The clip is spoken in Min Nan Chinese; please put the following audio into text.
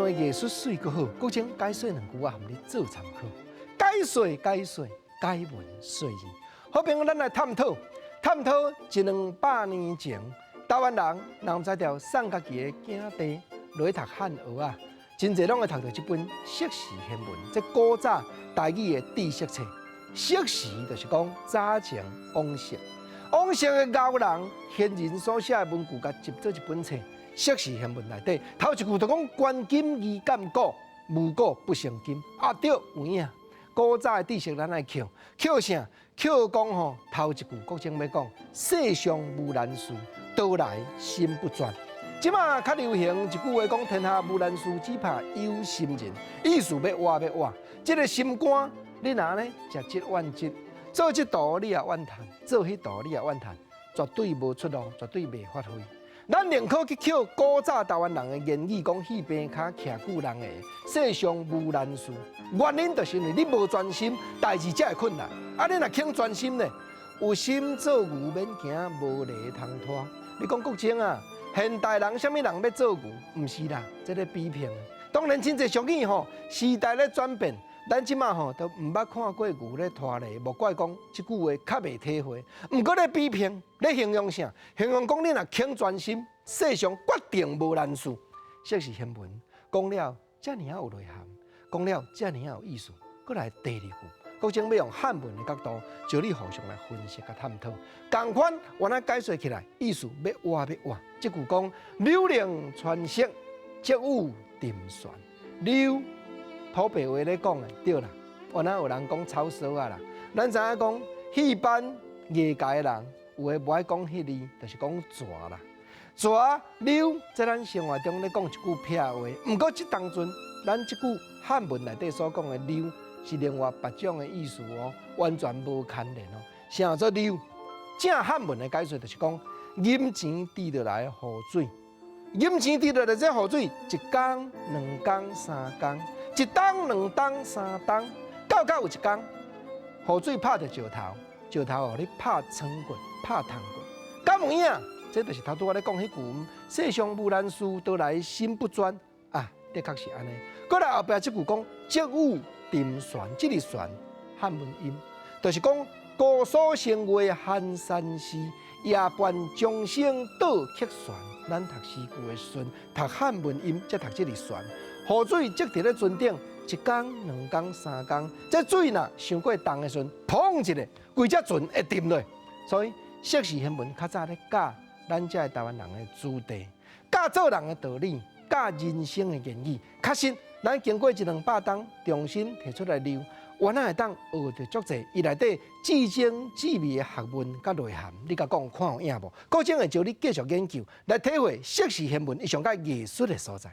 話藝術媠閣好，國清解說兩句，我含你做參考。解說解說，解文說字。好朋友，咱來探討探討一兩百年前，台灣人若毋知著送家己的囝弟落去讀漢學啊，真濟攏會讀著這本《釋時賢文》，這古早台語的知識冊。釋時就是講早前往昔，往昔的高人賢人所寫的文句，共集做一本冊。釋時賢文內底頭一句就講：觀今宜鑑古，無古不成今。啊對，有影。古早的知識咱愛抾，抾啥？抾講吼，頭一句國清欲講：世上無難事，得來心不專。這馬較流行一句話講：天下無難事，只怕有心人。意思欲活欲活，這个心肝你若呢食這怨這，做這途你也怨嘆，做彼途你也怨嘆，絕對無出路，絕對袂發揮。咱寧可去抾古早台灣人的言語，講戲棚跤徛久人閒，世上無難事。原因就是因為你無專心，代誌才會困難。啊，你若肯專心呢，有心做牛免驚無犁通拖。你講國清啊，現代人啥物人欲做牛？毋是啦，這个比拼。當然真濟俗語吼，時代咧轉變。咱這馬吼都毋捌看過牛咧拖犁，莫怪講這句話較袂體會。毋過咧比拼，咧形容啥？形容講你若肯專心，世上決定無難事。釋時賢文講了遮爾仔有內涵，講了遮爾仔有意思。閣來第二句，國清欲用漢文的角度，招你互相來分析佮探討。仝款，原來解說起來，意思欲活欲活。這句講柳寧傳色，積雨沉船。柳土白話咧講的對啦，原來有人講草索仔啦。咱知影講戲班藝界的人，有的無愛講彼字，就是講蛇啦。蛇柳，在咱生活中咧講一句癖話。毋過這當陣，咱這句漢文內底所講的柳，是另外別種的意思哦，完全無牽連哦。啥做柳？正漢文的解說就是講，銀錢滴落來的雨水，銀錢滴落來這雨水，一工、兩工、三工。一冬、兩冬、三冬，到到有一工，雨水拍著石頭，石頭予你拍穿過、拍通過，敢有影？這就是頭拄仔咧講彼句：世上無難事，得來心不專啊，的確是按呢。閣來後壁這句講：積雨沉船，這个船漢文音，就是講姑蘇星月寒山寺，夜半鐘聲到客船。咱讀詩句的時陣，讀漢文音，才讀這个船。雨水積佇咧船頂，一工、兩工、三工，這水若傷過重的時陣，砰一下，規隻船會沉落。所以釋時賢文較早咧教咱這个台灣人的子弟，教做人的道理，教人生的言語。確實，咱經過一兩百冬重新提出來溜，原來會當學著足濟，伊內底至精至微的學問佮內涵，你共講看有影無？國清會招你繼續研究，來體會釋時賢文伊上蓋藝術的所在。